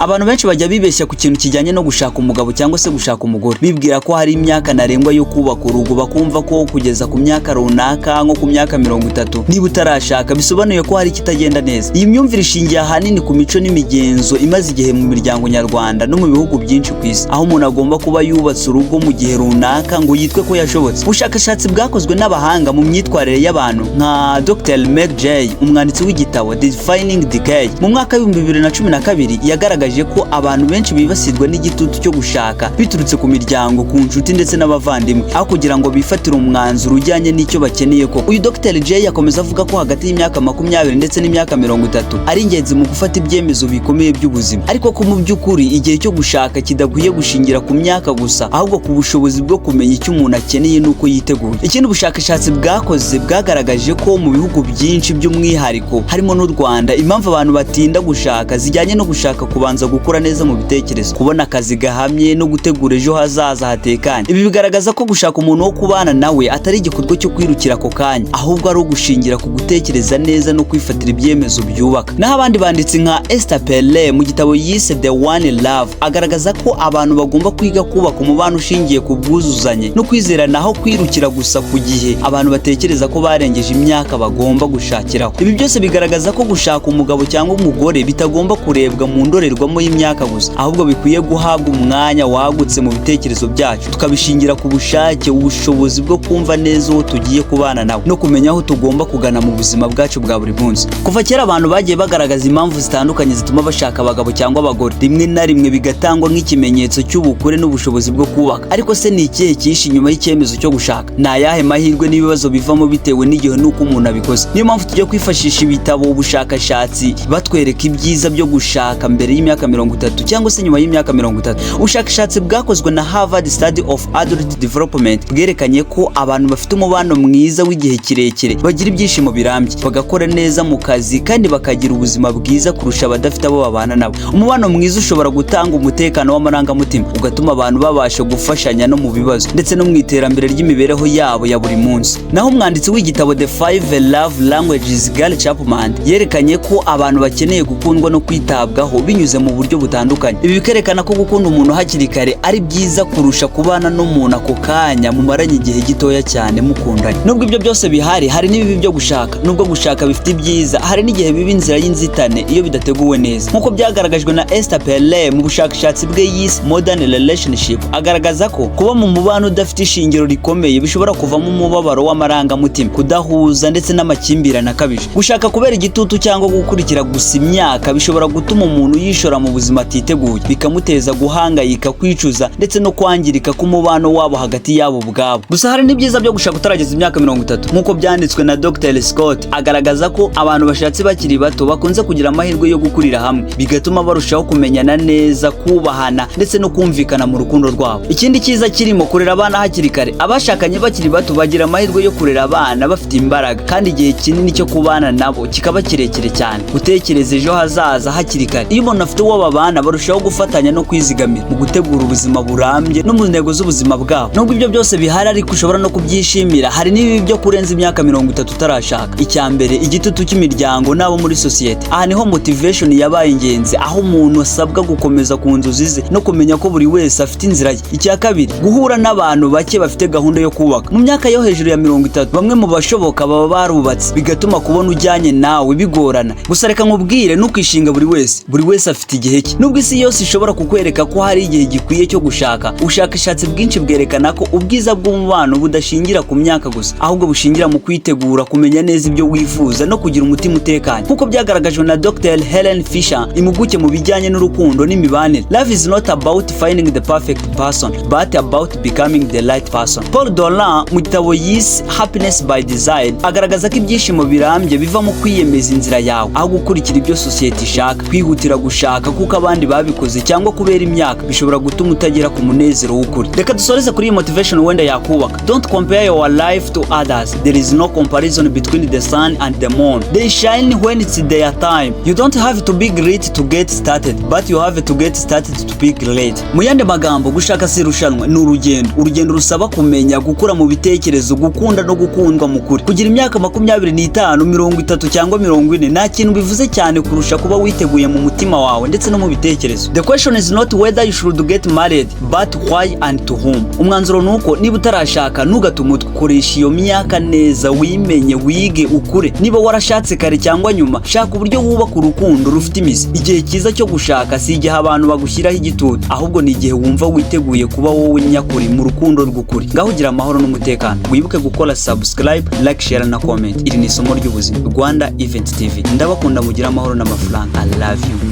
Abantu benshi bajya bibeshya ku kintu kijyanye no gushaka umugabo cyangwa se gushaka umugore, bibwira ko hari imyaka ntarengwa yo kubaka urugo, bakumva ko kugeza ku myaka runaka, nko ku myaka 30, niba utarashaka bisobanuye ko hari ikitagenda neza. Iyi myumvire ishingiye ahanini ku mico n'imigenzo imaze igihe mu miryango nyarwanda no mu bihugu byinshi ku isi, aho umuntu agomba kuba yubatse urugo mu gihe runaka ngo yitwe ko yashobotse. Ubushakashatsi bwakozwe n'abahanga mu myitwarire y'abantu nka Dr Meg Jay, umwanditsi w'igitabo Defining Decay, mu mwaka w'2012, yagaragaje ko abantu benshi bibasirwa n'igitutu cyo gushaka biturutse ku miryango, ku nshuti ndetse n'abavandimwe, aho kugira ngo bifatire umwanzuro ujyanye n'icyo bakeneye koko. Uyu Dr Jay akomeza avuga ko hagati y'imyaka 20 ndetse n'imyaka 30 ari ingenzi mu gufata ibyemezo bikomeye by'ubuzima, ariko ko mu by'ukuri igihe cyo gushaka kidakwiye gushingira ku myaka gusa, ahubwo ku bushobozi bwo kumenya icyo umuntu akeneye n'uko yiteguye. Ikindi ubushakashatsi bwakoze bwagaragaje ko mu bihugu byinshi, by'umwihariko harimo n'u Rwanda, impamvu abantu batinda gushaka zijyanye no gushaka kubanza gukura neza mu bitekerezo, kubona akazi gahamye no gutegura ejo hazaza hatekanye. Ibi bigaragaza ko gushaka umuntu wo kubana nawe atari igikorwa cyo kwirukira ako kanya, ahubwo ari ugushingira ku gutekereza neza no kwifatira ibyemezo byubaka. Naho abandi banditsi nka Esther Perel, mu gitabo yise The One Love, agaragaza ko abantu bagomba kwiga kubaka umubano ushingiye ku bwuzuzanye no kwizerana, aho kwirukira gusa ku gihe abantu batekereza ko barengeje imyaka bagomba gushakiraho. Ibi byose bigaragaza ko gushaka umugabo cyangwa umugore bitagomba kurebwa mu ndorerwamo y'imyaka gusa, ahubwo bikwiye guhabwa umwanya wagutse mu bitekerezo byacu, tukabishingira ku bushake, ubushobozi bwo kumva neza uwo tugiye kubana nawe no kumenya aho tugomba kugana mu buzima bwacu bwa buri munsi. Kuva kera abantu bagiye bagaragaza impamvu zitandukanye zituma bashaka abagabo cyangwa abagore, rimwe na rimwe bigatangwa nk'ikimenyetso cy'ubukure n'ubushobozi bwo kubaka. Ariko se ni ikihe cyihishe inyuma y'icyemezo cyo gushaka? Ni ayahe mahirwe n'ibibazo bivamo bitewe n'igihe n'uko umuntu abikoze? Niyo mpamvu tujya kwifashisha ibitabo, ubushakashatsi, batwereka ibyiza byo gushaka mbere y'imyaka 30 cyangwa se nyuma y'imyaka 30. Ubushakashatsi bwakozwe na Harvard Study of Adult Development bwerekanye ko abantu bafite umubano mwiza w'igihe kirekire bagira ibyishimo birambye, bagakora neza mu kazi kandi bakagira ubuzima bwiza kurusha abadafite abo babana nabo. Umubano mwiza ushobora gutanga umutekano w'amarangamutima, ugatuma abantu babasha gufashanya no mu bibazo ndetse no mu iterambere ry'imibereho yabo ya buri munsi. Naho umwanditsi w'igitabo The Five Love Languages, Gary Chapman, yerekanye ko abantu bakeneye gukundwa no kwitabwaho binyuze mu buryo butandukanye. Ibi bikerekana ko gukunda umuntu hakiri kare ari byiza kurusha kubana n'umuntu ako kanya mumaranye igihe gitoya cyane mukundanye. Nubwo ibyo byose bihari, hari n'ibibi byo gushaka. Nubwo gushaka bifite ibyiza, hari n'igihe biba inzira y'inzitane iyo bidateguwe neza, nk'uko byagaragajwe na Esther Perel mu bushakashatsi bwe yise Modern Relationship. Agaragaza ko kuba mu mubano udafite ishingiro rikomeye bishobora kuvamo umubabaro w'amarangamutima, kudahuza ndetse n'amakimbirane akabije. Gushaka kubera igitutu cyangwa gukurikira gusa imyaka bishobora gutuma umuntu yishora mu buzima atiteguye, bikamuteza guhangayika, kwicuza ndetse no kwangirika k'umubano wabo hagati yabo ubwabo. Gusa hari n'ibyiza byo gushaka utarageza imyaka 30, nk'uko byanditswe na Dr Scott. Agaragaza ko abantu bashatse bakiri bato bakunze kugira amahirwe yo gukurira hamwe, bigatuma barushaho kumenyana neza, kubahana ndetse no kumvikana mu rukundo rwabo. Ikindi cyiza kirimo kurera abana hakiri kare. Abashakanye bakiri bato bagira amahirwe yo kurera abana bafite imbaraga, kandi igihe kinini cyo kubana nabo kikaba kirekire cyane. Gutekereza ejo hazaza hakiri kare: iyo umuntu afite uwo babana, barushaho gufatanya no kwizigamira mu gutegura ubuzima burambye no mu ntego z'ubuzima bwabo. Nubwo ibyo byose bihari ariko ushobora no kubyishimira, hari n'ibibi byo kurenza imyaka 30 utarashaka. Icya mbere, igitutu cy'imiryango n'abo muri sosiyete. Aha niho motivation yabaye ingenzi, aho umuntu asabwa gukomeza ku nzozi ze no kumenya ko buri wese afite inzira ye. Icya kabiri, guhura n'abantu bake bafite gahunda yo kubaka. Mu myaka yo hejuru ya 30, bamwe mu bashoboka baba barubatse, bigatuma kubona ujyanye nawe bigorana. Gusa reka nkubwire, ntukishinga buri wese. Buri wese afite igihe cye. Nubwo isi yose ishobora kukwereka ko hari igihe gikwiye cyo gushaka, ubushakashatsi bwinshi bwerekana ko ubwiza bw'umubano budashingira ku myaka gusa, ahubwo bushingira mu kwitegura, kumenya neza ibyo wifuza no kugira umutima utekanye, nk'uko byagaragajwe na Dr Helen Fisher, impuguke mu bijyanye n'urukundo n'imibanire: "Love is not about finding the perfect person, but about becoming the right person." Paul Dolan, mu gitabo yise Happiness by Design, agaragaza ko ibyishimo birambye biva mu kwiyemeza inzira yawe, aho gukurikira ibyo sosiyete ishaka. Kwihutira gushaka kuko abandi babikoze cyangwa kubera imyaka bishobora gutuma utagera ku munezero w'ukuri. Reka dusoreze kuri iyi motivation wenda yakubaka: "Don't compare your life to others. There is no comparison between the sun and the moon. They shine when it's their time. You don't have to be great to get started, but you have to get started to be great." Mu yandi magambo, gushaka si irushanwa, ni urugendo, urugendo rusaba kumenya gukura mu bitekerezo, gukunda no gukundwa mu kuri. Kugira imyaka 25, 30 cyangwa 40 nta kintu bivuze cyane kurusha kuba witeguye mu mutima wawe. ndetse no mu bitekerezo. The question is not whether you should get married, but why and to whom. Umwanzuro ni uko niba utarashaka, ntugate umutwe. Koresha iyo myaka neza, wimenye, wige, ukure. Niba warashatse kare cyangwa nyuma, shaka uburyo wubaka urukundo rufite imizi. Igihe cyiza cyo gushaka si igihe abantu bagushyiraho igitutu, ahubwo ni igihe wumva witeguye kuba wowe nyakuri mu rukundo rw'ukuri. Ngaho ugira amahoro n'umutekano. Wibuke gukora subscribe, like, share na comment. Iri ni isomo ry'ubuzima, Rwanda Event TV. Ndabakunda, mugira amahoro n'amafaranga. I love you.